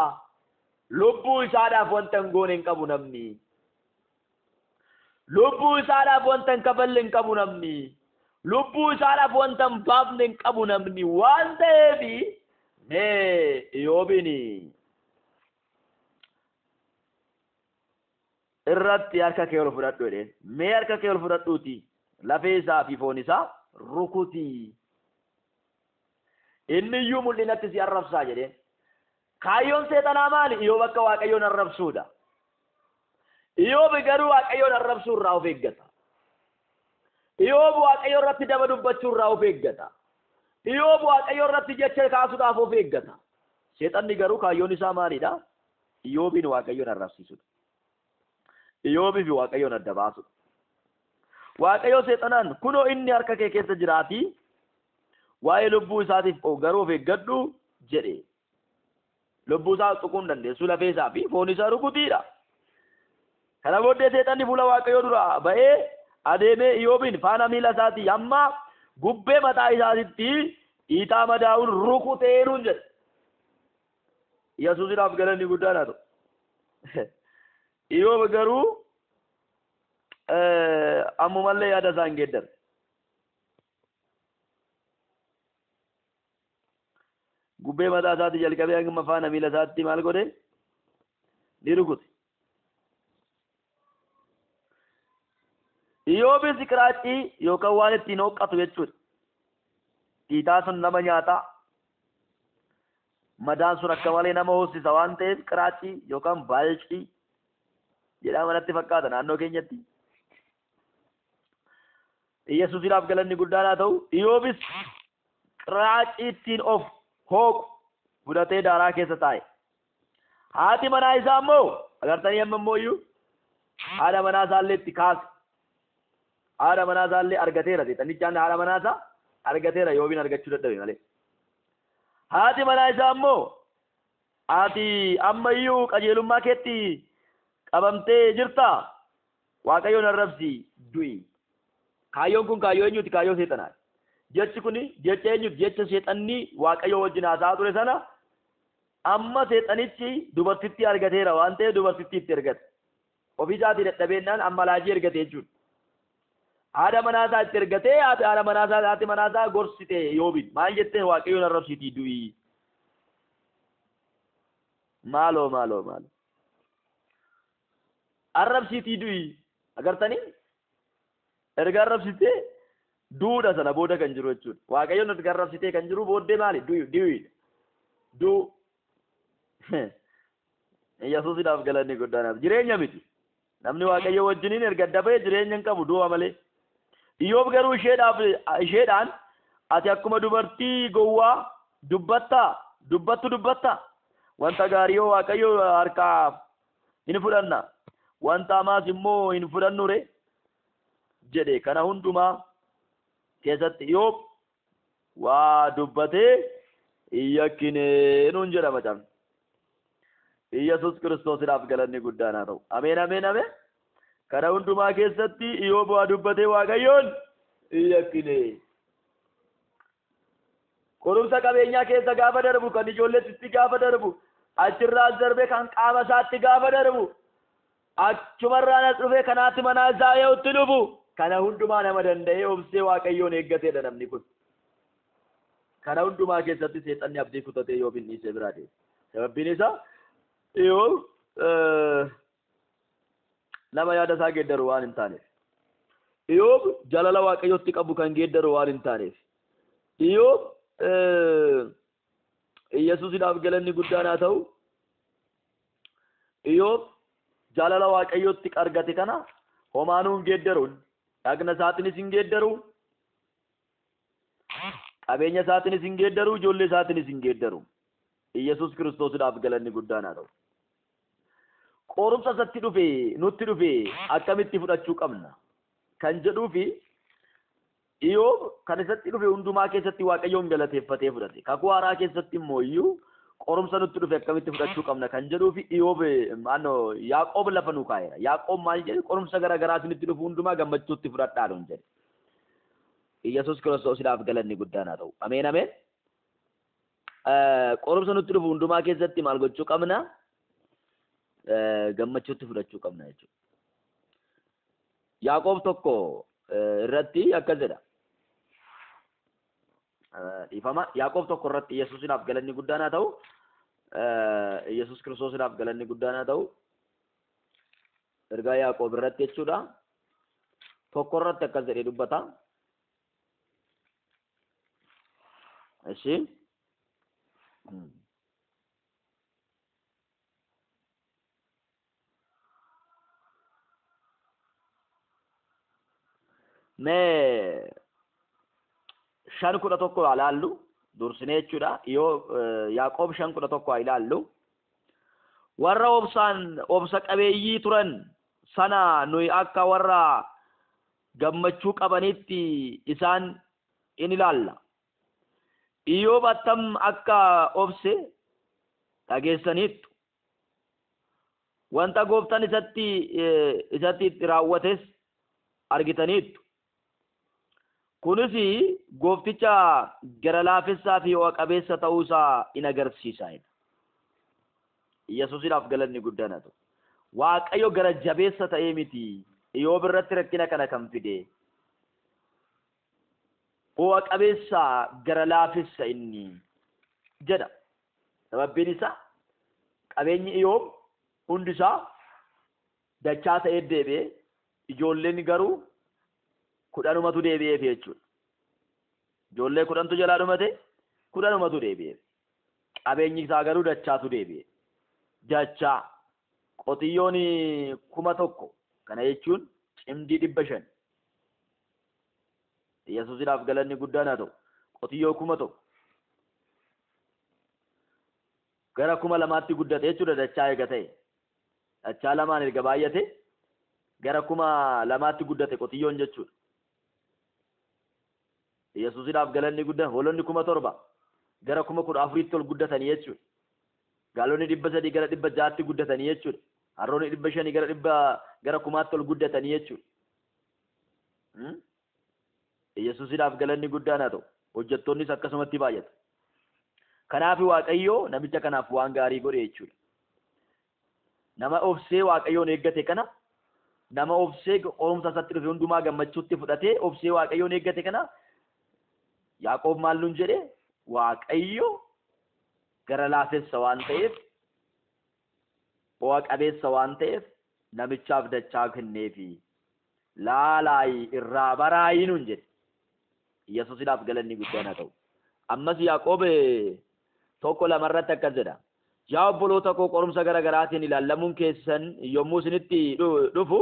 Lubbuu isaadhaaf wanta hin goone hin qabu namni. Lubbuu isaadhaaf wanta hin kafalle hin qabu namni. Lubbuu isaadhaaf wanta hin baafne hin qabu namni. Waan ta'eef mee Iyyoobin irratti harka kee ol fudhadhu jedheen. Mee harka kee ol fudhadhuuti lafee isaa fi foon isaa rukuti. Inni iyyuu mul'inatti si arrabsaa jedheen. Kaayyoon seexanaa maali? Iyyoob akka Waaqayyoon arrabsuudha. Iyyoob garuu Waaqayyoon arrabsuu irraa of eeggata. Iyyoob Waaqayyo irratti daba dubbachuu irraa of eeggata. Iyyoob Waaqayyo irratti jecha kaasuudhaaf of eeggata. Seexanni garuu kaayyoon isaa maalidha? Iyyoobin Waaqayyoon arrabsiisuudha. Iyyoobii fi Waaqayyoon adda baasuudha. Waaqayyo seexanaan kunoo inni harka kee keessa jiraatii waa'ee lubbuu isaatiif garuu of eeggadhu jedhe. Lubbuu isaa tuquu hin dandeessu, lafee isaa fi foon isaa rukutiidha. Kana booddee seexanni fuula Waaqayyoo dura ba'ee adeemee Iyyoobin faana miila isaatii hamma gubbee mataa isaatitti dhiitaa madaa'uun rukuteenuun jedhe. Yesuusidhaaf galanni guddaan haa ta'u. Iyyoob garuu ammumallee yaada isaa hin geeddarre. Gubbee mataa isaatti jalqabee hanga faana miila isaatti maal godhe? Ni rukute. Iyyoobis qiraacii yookaan waan ittiin hooqqatu jechuudha. Dhiitaa sun nama nyaata. Madaan sun akka malee nama hoosisa waan ta'eef qiraacii yookaan baalcii jedhama natti fakkaata naannoo keenyatti. Yesuusidhaaf galanni guddaan haa ta'u. Iyyoobis qiraacii ittiin of hooqu fudhatee daaraa keessa taa'e. Haati manaa isaa immoo agartanii amma immoo iyyuu haadha manaa isaallee itti kaase. Haadha manaa isaallee argateera. Seexannichaan haadha manaa isaa argateera, Iyyoobiin argachuu dadhabe malee. Haati manaa isaa immoo ati amma iyyuu qajeelummaa keetti qabamtee jirtaa? Waaqayyoon arrabsi du'i. Kaayyoon kun kaayyoo eenyuti? Kaayyoo seexanaati. Jechi kun jecha eenyuti? Jecha seexanni Waaqayyoo wajjin haasa'aa ture sana amma seexanichi dubartittii argateera waan ta'eef dubartittii itti ergate. Ofii isaatii dadhabeennaan amma laajii ergate jechuudha. Haadha manaa isaa itti ergatee haadha manaa isaa haati manaa isaa gorsite Iyyoobin. Maal jetteen? Waaqayyoon arrabsiitii du'i. Maaloo maaloo maaloo. Arrabsiitii du'i. Agartanii? Erga arrabsitee duudha sana booda kan jiru jechuudha. Waaqayyoon erga arrabsitee kan jiru booddee maali? Du'i. Du'u. Yesuusidhaaf galanni guddaan. Jireenya miti. Namni Waaqayyo wajjiniin erga adda ba'ee jireenya hin qabu du'a malee. Iyyoob garuu isheedhaan ati akkuma dubartii gowwaa dubbattaa? Dubbattu dubbatta. Wanta gaarii yoo Waaqayyo harkaa hin fudhanna. Wanta hamaas immoo hin fudhannu ree jedhe. Kana hundumaa keessatti Iyyoob waa dubbatee hin yakkine nuun jedha macaafni. Iyyasuus Kiristoosiidhaaf galanni guddaan haa ta'u. Ameen ameen ameen. Kana hundumaa keessatti Iyyoob waa dubbatee Waaqayyoon hin yakkine. Qorumsa qabeenyaa keessa gaafa darbu, kan ijoolleetti gaafa darbu, achirraas darbee kan qaama isaatti gaafa darbu, achumarraan as dhufee kanaatti manaa isaa ee'utti dhufu, kana hundumaa nama danda'ee obsee Waaqayyoon eeggateedha namni kun. Kana hundumaa keessatti seexanni abdii kutatee Iyyoob hin dhiisee biraa deeme. Sababbiin isaa Iyyoob nama yaada isaa geeddaru waan hin taaneef. Iyyoob jaalala Waaqayyootti qabu kan geeddaru waan hin taaneef. Iyyoob Iyyasuusidhaaf galanni guddaan haa ta'u. Iyyoob jaalala Waaqayyootti argate kana homaanuu hin geeddaru. Dhagna isaatiinis hin geeddaru. Qabeenya isaatiinis hin geeddaru. Ijoollee isaatiinis hin geeddaru. Iyyasuus Kiristoosiidhaaf galanni guddaan haa ta'u. Qorumsa isatti dhufe nutti dhufe akkamitti fudhachuu qabna kan jedhuu fi Iyyoob kan isatti dhufe hundumaa keessatti Waaqayyoon galateeffatee fudhate. Kakuu haaraa keessatti immoo iyyuu qorumsa nutti dhufe akkamitti fudhachuu qabna kan jedhuu fi Iyyoob maannoo Yaaqoob lafa nu kaa'eera. Yaaqoob maal jedhe? Qorumsa gara garaa isinitti dhufu hundumaa gammachuutti fudhadhaa nuun jedhe. Iyyasuus Kiristoosiidhaaf galanni guddaan haa ta'u. Ameen ameen. Qorumsa nutti dhufu hundumaa keessatti maal gochuu qabna? Gammachuutti fudhachuu qabna jechuudha. Yaaqoob 1 irratti akkas jedha. Dhiifama. Yaaqoob 1 irratti Iyyasuusiidhaaf galanni guddaan haa ta'u. Iyyasuus Kiristoosiidhaaf galanni guddaan haa ta'u. Ergaa Yaaqoob irratti jechuudha. 1 irratti akkas jedhee dubbata. Eshi. Mee 5:11 haa ilaallu dursinee jechuudha. Yoo Yaaqoob 5:11 haa ilaallu. Warra obsaan obsa qabeeyyii turan sana nuyi akka warra gammachuu qabanitti isaan in ilaalla. Iyyoob attam akka obse dhageessaniittu. Wanta gooftaan isatti itti raawwates argitaniittu. Kunis goofticha gara laafessaa fi ho'a qabeessa ta'uusaa in agarsiisa. Iyyasuusiidhaaf galanni guddaan haa ta'u. Waaqayyo gara jabeessa ta'ee miti Iyyoob irratti rakkina kana kan fide. Ho'a qabeessa gara laafessa inni jedha. Sababbiin isaa qabeenyi Iyyoob hundi isaa dachaa ta'ee deebi'ee, ijoolleen garuu 10matu deebi'eef jechuudha. Ijoollee 10tu jalaa dhumate, 10matu deebi'eef. Qabeenyi isaa garuu dachaatu deebi'e. Dachaa qotiyyoon 1000, kana jechuun cimdii 500. Iyyasuusiidhaaf galanni guddaan haa ta'u. Qotiyyoo 1000 gara 2000tti guddate jechuudha dachaa eega ta'e. Dachaa lamaan erga baay'ate gara 2000tti guddate qotiyyoon jechuudha. Iyyasuusiidhaaf galanni guddaan. Hoolonni 7000 gara 14,000tti ol guddatanii jechuudha. Gaalonni 300 gara 600tti guddatanii jechuudha. Harroonni 500 gara 1000tti ol guddatanii jechuudha. Iyyasuusiidhaaf galanni guddaan haa ta'u. Hojjettoonnis akkasumatti baay'atu. Kanaaf Waaqayyo namicha kanaaf waan gaarii godhe jechuudha. Nama obsee Waaqayyoon eeggate kana, nama obsee qorumsa isatti dhufe hundumaa gammachuutti fudhatee obsee Waaqayyoon eeggate kana, Yaaqoob maal nuun jedhe? Waaqayyo gara laafessa waan ta'eef, ho'a qabeessa waan ta'eef namichaaf dachaa kenneefi. Laalaayi irraa baraayi nuun jedhe. Iyyasuusiidhaaf galanni guddaan haa ta'u. Ammas Yaaqoob 1:2 irratti akkas jedha. Yaa obboloota koo, qorumsa gara garaatiin ilaallamuun keessan yommuu isinitti dhufu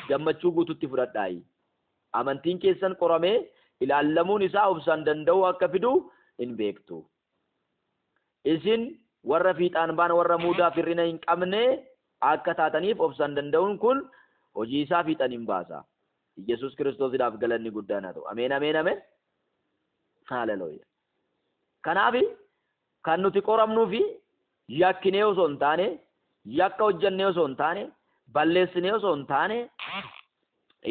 gammachuu guututti fudhadhaayi. Amantiin keessan qoramee ilaallamuun isaa obsaan danda'uu akka fidu hin beektu. Isin warra fiixaan baan warra muudaa hir'ina hin qabne akka taataniif obsaan danda'uun kun hojii isaa fiixan hin baasa. Yesuus Kiristoosiidhaaf galanni guddaan haa ta'u. Ameen, ameen, ameen. Haleluuyaa. Kanaaf kan nuti qoramnuu fi yakkinee osoo hin taane, yakka hojjannee osoo hin taane, balleessinee osoo hin taane,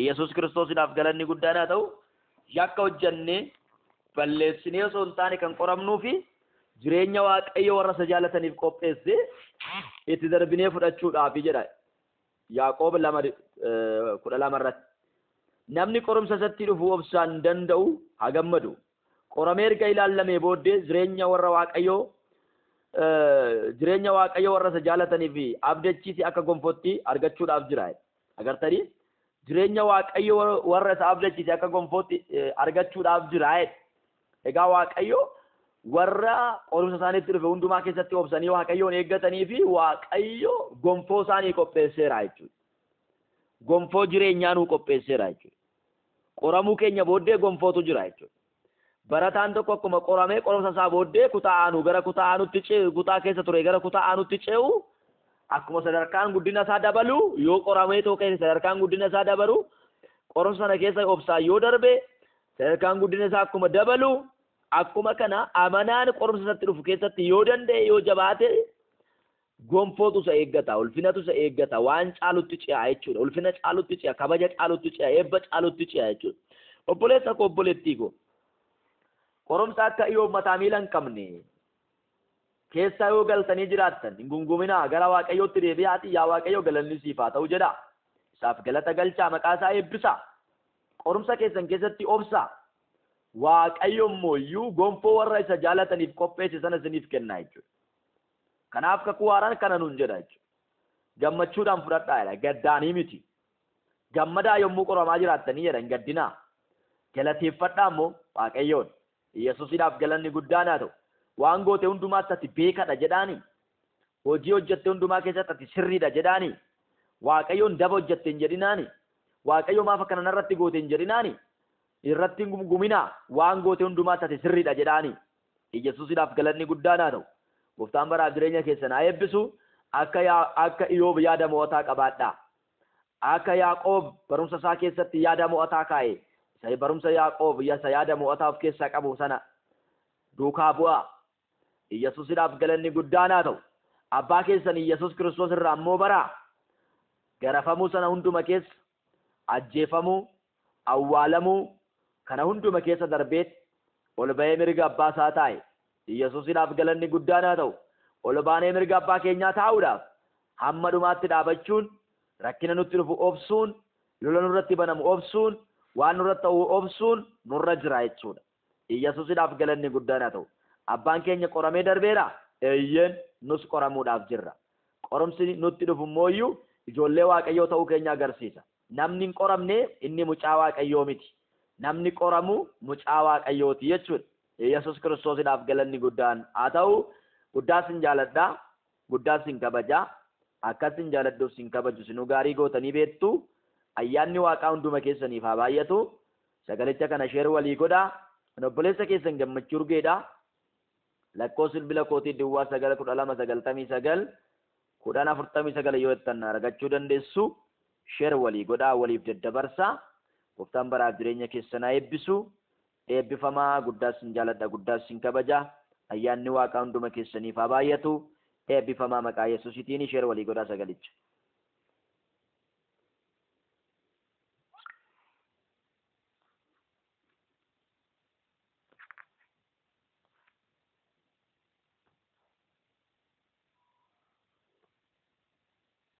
Yesuus Kiristoosiidhaaf galanni guddaan haa ta'u. Yakka hojjannee balleessinee osoo hin taane kan qoramnuu fi jireenya Waaqayyo warra isa jaalataniif qopheesse itti darbinee fudhachuudhaaf jedha. Yaaqoob 2:12 irratti. Namni qorumsa isatti dhufu obsaan danda'u haa gammadu. Qoramee erga ilaallamee booddee jireenya warra Waaqayyoo jireenya Waaqayyoo warra isa jaalataniif abdachiise akka gonfootti argachuudhaaf jira. Agartanii? Jireenya Waaqayyoo warra isa abdachiise akka gonfootti argachuudhaaf jira. Egaa Waaqayyo warra qorumsa isaaniitti dhufe hundumaa keessatti obsanii Waaqayyoon eeggatanii fi Waaqayyo gonfoo isaanii qopheesseera jechuudha. Gonfoo jireenyaa nuu qopheesseera jechuudha. Qoramuu keenya booddee gonfootu jira jechuudha. Barataan tokko akkuma qoramee qorumsa isaa booddee kutaa aanu gara kutaa aanutti ce'u, kutaa keessa ture gara kutaa aanutti ce'u, akkuma sadarkaan guddina isaa dabalu, yoo qoramee tokko keessa sadarkaan guddina isaa dabalu, qorumsa sana keessa obsaan yoo darbe sadarkaan guddina isaa akkuma dabalu, akkuma kana amanaan qorumsa isatti dhufu keessatti yoo danda'e, yoo jabaate, gonfootu isa eeggata, ulfinatu isa eeggata, waan caalutti ce'a jechuudha. Ulfina caalutti ce'a, kabaja caalutti ce'a, eebba caalutti ce'a jechuudha. Obboleessa koo, obboleettii koo, qorumsa akka Iyyoob mataa miila hin qabne keessa yoo galtanii jiraattan hin gunguminaa, gara Waaqayyootti deebi'aatii yaa Waaqayyo galanni siif haa ta'u jedha. Isaaf galata galchaa, maqaa isaa eebbisaa. Qorumsa keessan keessatti obsaa. Waaqayyo immoo iyyuu gonfoo warra isa jaalataniif qopheesse sana isiniif kenna jechuudha. Kanaaf kakuu haaraan kana nuun jedha jechuudha. Gammachuudhaan fudhadhaa jedha, gaddaanii miti. Gammadaa yommuu qoramaa jiraattanii jedha, hin gaddinaa. Galateeffadhaa immoo Waaqayyoon. Yesuusiidhaaf galanni guddaan haa ta'u. Waan goote hundumaatti ati beekadha jedhaani. Hojii hojjette hundumaa keessatti ati sirriidha jedhaani. Waaqayyoon daba hojjette hin jedhinaani. Waaqayyo maaf akkana narratti goote hin jedhinaani. Irratti hin gunguminaa. Waan goote hundumaatti ati sirriidha jedhaani. Yesuusiidhaaf galanni guddaan haa ta'u. Gooftaan baraaf jireenya keessan haa eebbisu. Akka Iyoob yaada mo'ataa qabaadhaa. Akka Yaaqoob barumsa isaa keessatti yaada mo'ataa kaa'e, isa barumsa Yaaqoob isa yaada mo'ataa of keessaa qabu sana duukaa bu'aa. Yesuusiidhaaf galanni guddaan haa ta'u. Abbaa keessan Yesuus Kiristoos irraa immoo baraa. Garafamuu sana hunduma keessa, ajjeefamuu, awwaalamuu kana hunduma keessa darbeet ol ba'ee mirga abbaa isaa taa'e. Yesuusiidhaaf galanni guddaan haa ta'u. Ol baanee mirga abbaa keenyaa taa'uudhaaf hamma dhumaatti dhaabachuun, rakkina nutti dhufu obsuun, lola nurratti banamu obsuun, waan nurratti ta'u obsuun nurra jira jechuudha. Yesuusiidhaaf galanni guddaan haa ta'u. Abbaan keenya qoramee darbeera? Eeyyeen, nus qoramuudhaaf jirra. Qorumsi nutti dhufu immoo iyyuu ijoollee Waaqayyoo ta'uu keenya agarsiisa. Namni hin qoramne inni mucaa Waaqayyoo miti. Namni qoramu mucaa Waaqayyooti jechuudha. Yesuus Kiristoosiidhaaf galanni guddaan haa ta'u. Guddaa sin jaaladha. Guddaa sin kabaja. Akkas sin jaaladhuuf sin kabaju sinuu gaarii gootanii beektu. Ayyaanni Waaqaa hunduma keessaniif haa baay'atu. Sagalicha kana share walii godhaa. Kan obboleessa keessan Gammachuu Urgeedha. Lakkoofsi bilbila kootii duwwaa 9 12 99 10 49 yoo jettan argachuu dandeessu. Share walii godhaa, waliif daddabarsaa. Gooftaan baraaf jireenya keessan haa eebbisu. Eebbifamaa, guddaas sin jaaladha, guddaas sin kabaja. Ayyaanni Waaqaa hunduma keessaniif haa baay'atu. Eebbifamaa maqaa Yesuusitiin share walii godhaa sagalicha.